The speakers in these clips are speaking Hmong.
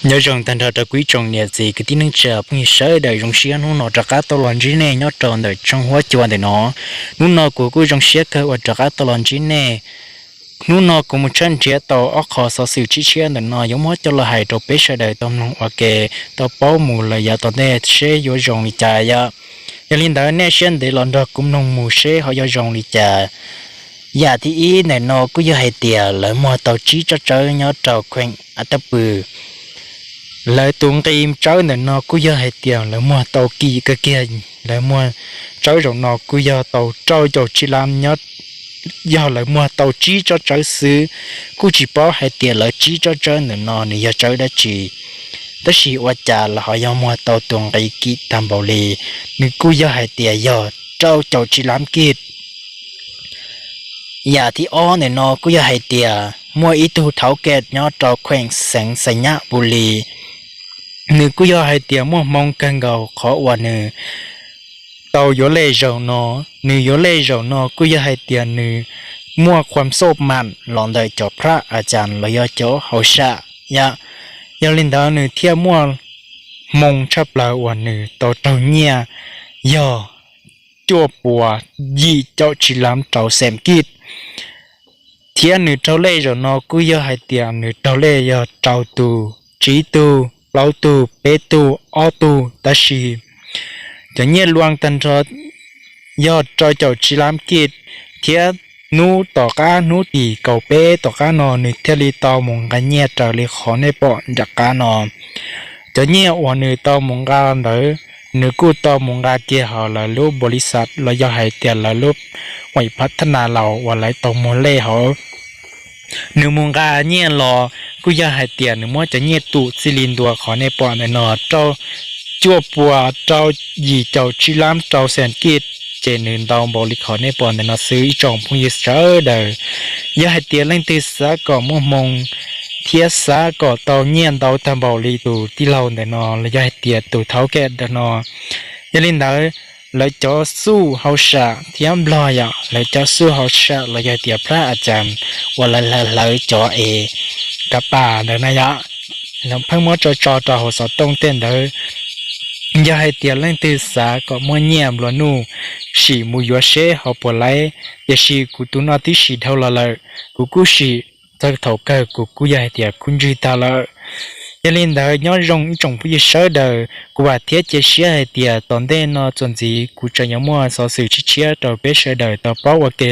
Nyob zoo tag nrho rau kuv ib tsoom niam txiv kwv tij neej tsa phooj ywg sawv daws, zoo siab hnub no rov qab tau los ntsib nej nyob rau ntawm tshooj huab cua ntawm no. Hnub no kuv kuj zoo siab kawg uas rov qab tau los ntsib nej. Hnub no kuv mus tshawb nrhiav tau ob qho xov xwm tshiab tshiab ntawm no yuav muab coj los hais rau peb sawv daws tau mloog ua ke, tau paub mus lawm yav tom ntej seb yuav zoo li cas yom. Yog li ntawd nej siab ntev los nrog kuv mloog mus seb ho yuav zoo li cas. Yam thib ib ntawm no kuj yog hais tias lawv muag tau tsib tsob tsawb nyob rau kheem a tab pw. Lawv tus nqi tsawb ntawm no kuj yog hais tias lawv muag tau kim kawg kiag. Lawv muag tsawb zaum no kuj yog tau rau caum tsib lab nyob, yog lawv muag tau tsib tsob tsawb xwb. Kuj tsis paub hais tias lawv tsib tsob tsawb ntawm no nws yog tsawb dab tsi, tab sis ua cas lawv ho yog muag tau tus nqi kim tag npaum li. Nws kuj yog hais tias yog rau caum tsib lab kij. Yam thib ob ntawm no kuj yog hais tias muaj ib tug thauv kej nyob rau kheem xeev Xais Nyab Pus Lis. Nws kuj yog hais tias muaj hmoo kawg nkaus qhov uas nws tau yuav lej zaum no. Nws yuav lej zaum no kuj yog hais tias nws muaj khuam xauj mam los ntawm cov phraj a cas los yog cov hauj sam yom. Yog li ntawd nws thiaj muaj hmoo tshaj plaws uas nws tau raug nyiaj yog cuaj puas yim caum tsib lab rau xees kij. Thiab nws raug lej zaum no kuj yog hais tias nws raug lej yog rau tug, tsib tug, plaub tug, peb tug, ob tug, tab sis cov nyiaj luaj tag nrho yog rau caum tsib lab kij. Thiab hnub tom qab hnub tim kaum peb tom qab no nws thiaj li tau mus nqa nyiaj raws li qhov nej pom nram qab no. Cov nyiaj uas nws tau mus nqa ntawd, nws kuj tau mus nqa kiag hauv lawv lub npaus lis xaj los yog hais tias lawv lub uas phav thab nas laus uas lawv tau muag lej hauv. Nws mus nqa nyiaj los kuj yog hais tias nws muab cov nyiaj tum txij li ntua qhov nej pom ntawm no rau cuaj puas rau yim caum tsib lab rau xees kij, ces nws ntau npaum li qhov nej pom ntawm no xwb ib tsoom phooj ywg sawv daws. Yog hais tias leej twg xav kom muaj hmoo thiab xav kom tau nyiaj ntau tag npaum li tus tij laug ntawm no los yog hais tias tus thauv kej ntawm no, yog li ntawd lawv cov xuj hauj sam thiab nplog yom, lawv cov xuj hauj sam los yog hais tias phraj a cas uas lawv hlawv cov es kav pas ntawd na yom, pheej muab tso tso rau hauv xov tooj tej ntawd. Yog hais tias leej twg xav kom muaj nyiaj nplua nuj, sim mus yuav seb ho puas laib, tiam sis kuv tus no twb sim dhau los lawm, kuv kuj sim txog thaum kawg kuv kuj yog hais tias kuj ntswg tag lawm. Yog li ntawd nyob zoo ib tsoom phooj ywg sawv daws, kuv vam thiab cia siab hais tias tom ntej no txuas ntxiv kuv tseem yuav muaj xov xwm tshiab tshiab rau peb sawv daws tau paub ua ke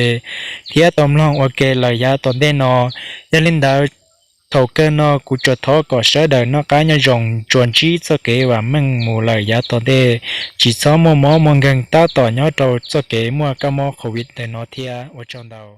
thiab tau mloog ua ke lawm yav tom ntej no. Yog li ntawd thaum kawg no kuv tsuas thov kom sawv daws noj qab nyob zoo, tsuas ntsib txoj kev vam meej mus lawm yav tom ntej, tsis txhob muaj mob muaj nkeeg tab tom nyob rau txoj kev muaj kab mob covid ntawm no thiab ua tsaug ntau.